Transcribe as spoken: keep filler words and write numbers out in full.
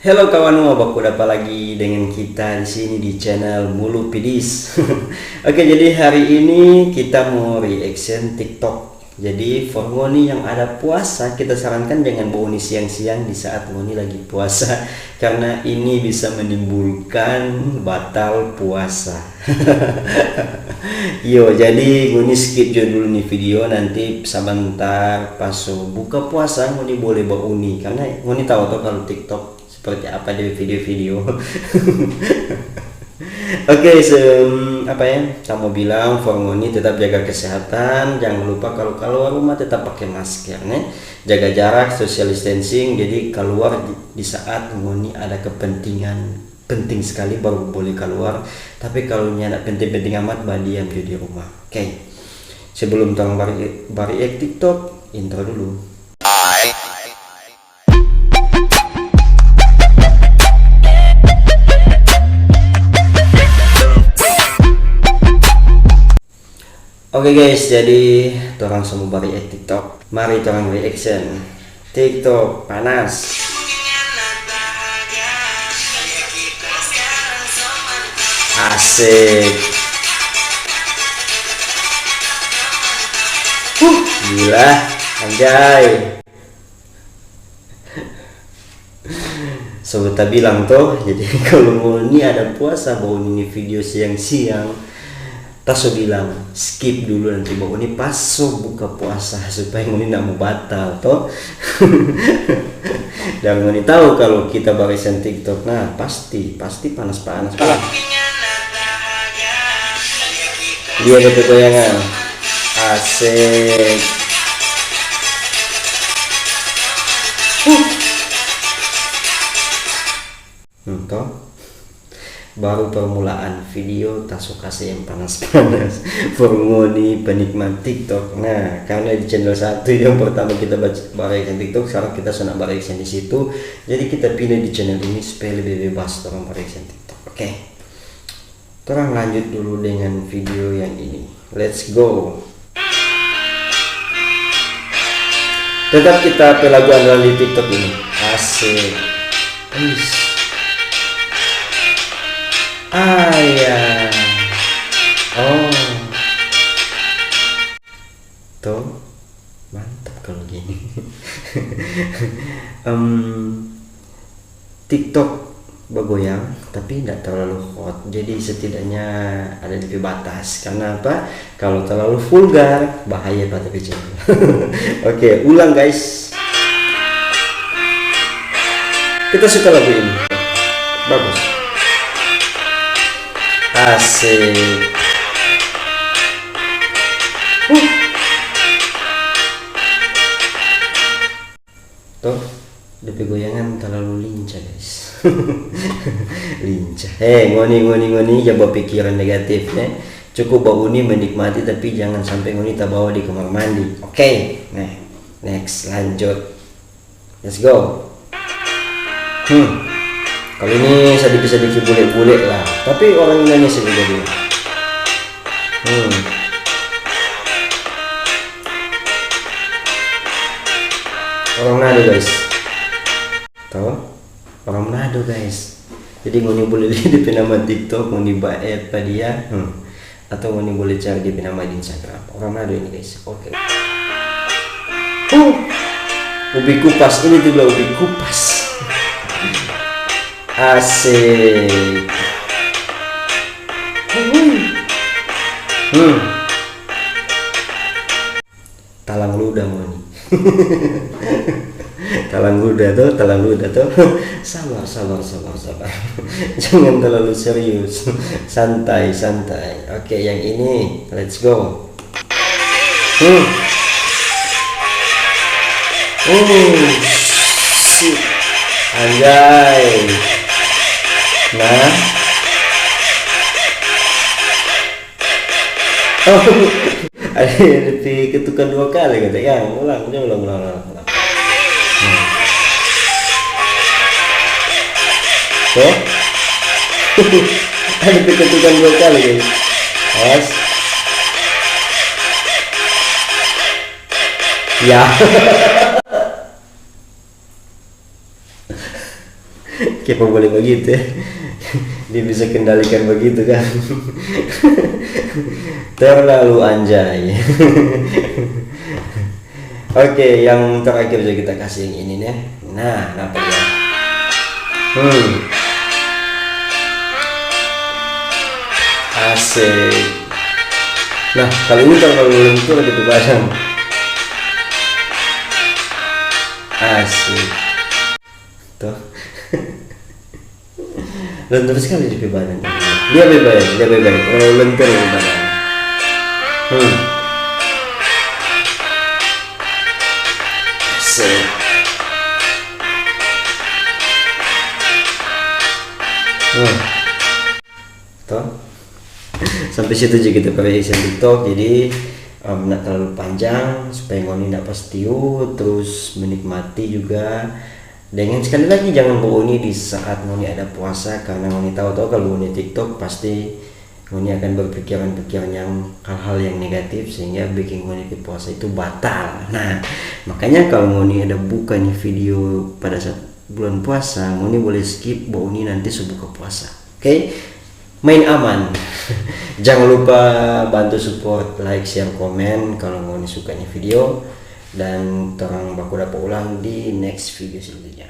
Halo kawan, mo baku dapa lagi dengan kita di sini di channel Mulu Pidis. Oke, jadi hari ini kita mau reaction TikTok. Jadi for ngoni yang ada puasa, kita sarankan jangan bauni siang-siang di saat ngoni lagi puasa, karena ini bisa menimbulkan batal puasa. Yo, jadi ngoni skip jo dulu ni video, nanti sabantar pas so buka puasa ngoni boleh bauni, karena ngoni tahu to kalau TikTok seperti apa dia video-video. Oke, se-, apa ya, kita mau bilang for ngoni tetap jaga kesehatan, jangan lupa kalau keluar rumah tetap pakai masker, ne? Jaga jarak, social distancing, jadi keluar di, di saat ngoni ada kepentingan penting sekali baru boleh keluar. Tapi kalau nyanda penting-penting amat, ba diam jo di rumah. Oke. Sebelum tong bari, bari ek TikTok, intro dulu. Oke guys, jadi torang so mo bari ek TikTok. Mari torang reaction. TikTok panas. Asik. Huh, gila, anjay. So beta bilang to, jadi kalau ngoni ada puasa bauni video siang-siang, ta so bilang skip dulu, nanti bauni pas so buka puasa supaya ngoni nda mo batal to. Dan ngoni tahu kalau kita barisan TikTok, nah pasti, pasti panas-panas. Ah. Dia ada goyangan. Asik. Huh. Hmm, to? Baru permulaan video, ta so kase yang panas-panas for ngoni penikmat TikTok. Nah, karena di channel satu yang pertama kita bac-, bareaction TikTok, sekarang kita so nak bareaction di situ. Jadi kita pindah di channel ini supaya lebih bebas orang bareaction TikTok. Oke. Torang lanjut dulu dengan video yang ini. Let's go. Tetap kita pe lagu andalan di TikTok ini. Asik. Eish. Ah, ya. Oh. Tuh, mantap kalau gini. Em, TikTok bagoyang, tapi ndak terlalu hot. Jadi setidaknya ada di batas. Karena apa? Kalau terlalu vulgar, bahaya pa ta pe channel. Oke, ulang guys. Kita suka lagu ini. Bagus. Asik. Huh. Toh, depe goyangan talalu lincah, guys. Lincah. Eh, ngoni, ngoni, ngoni, jang bapikiran negatif, ne. Cukup bauni menikmati, tapi jangan sampe ngoni tabawa di kamar mandi. Oke, nah, next, lanjut. Let's go. Hmm. Kalo ini sadiki-sadiki bule-bule lah, tapi orang Indonesia juga dia. Hmm. Orang Manado, guys. Toh? Orang Manado, guys. Jadi ngoni boleh lia depe nama TikTok, ngoni ba-add pa dia. Hmm. Atau ngoni boleh cari depe nama di Instagram. Orang Manado ini, guys. Oke. Huh. Ubi kupas, ini tu bilang ubi kupas. Asik. Hui. Hmm. Talang luda ngoni. Talang luda to, talang luda to. Sabar, sabar, sabar, sabar. Jangan terlalu serius. Santai, santai. Oke, yang ini, let's go. Hmm. Hmm. Sip. Anjay. Nah. Oh. Ada depe ketukan dua kali, kata yang ulang, ulang, ulang, ulang, ulang. Hmm. Oke. Ada depe ketukan dua kali, guys. Awas. Ya. Kepo boleh begitu ya. Dia bisa kendalikan begitu kan. Terlalu anjay. Oke, yang terakhir juga kita kasih yang ini nih. Nah, dapat ya. Hmm. Asik. Nah, kalau ini terlalu lentur gitu badan. Asik. Tuh. Lentur sekali di badan. Dia baik-baik, dia baik-baik. Kalau lentur di badan. Hmm. Asik. Hmm. Toh? Sampai situ aja kita pe reaction TikTok. Jadi, em, nggak terlalu panjang supaya ngoni nggak pas tiu, terus menikmati juga. Dengan sekali lagi, jangan bauni di saat ngoni ada puasa, karena ngoni tahu toh kalau bauni TikTok pasti ngoni akan berpikiran-pikiran yang hal-hal yang negatif sehingga bikin ngoni pe puasa itu batal. Nah, makanya kalau ngoni ada buka nih video pada saat bulan puasa, ngoni boleh skip, bauni nanti so buka puasa. Oke? Main aman. Jangan lupa bantu support, like, share, komen kalau ngoni suka nih video. Dan torang baku dapa ulang di next video selanjutnya.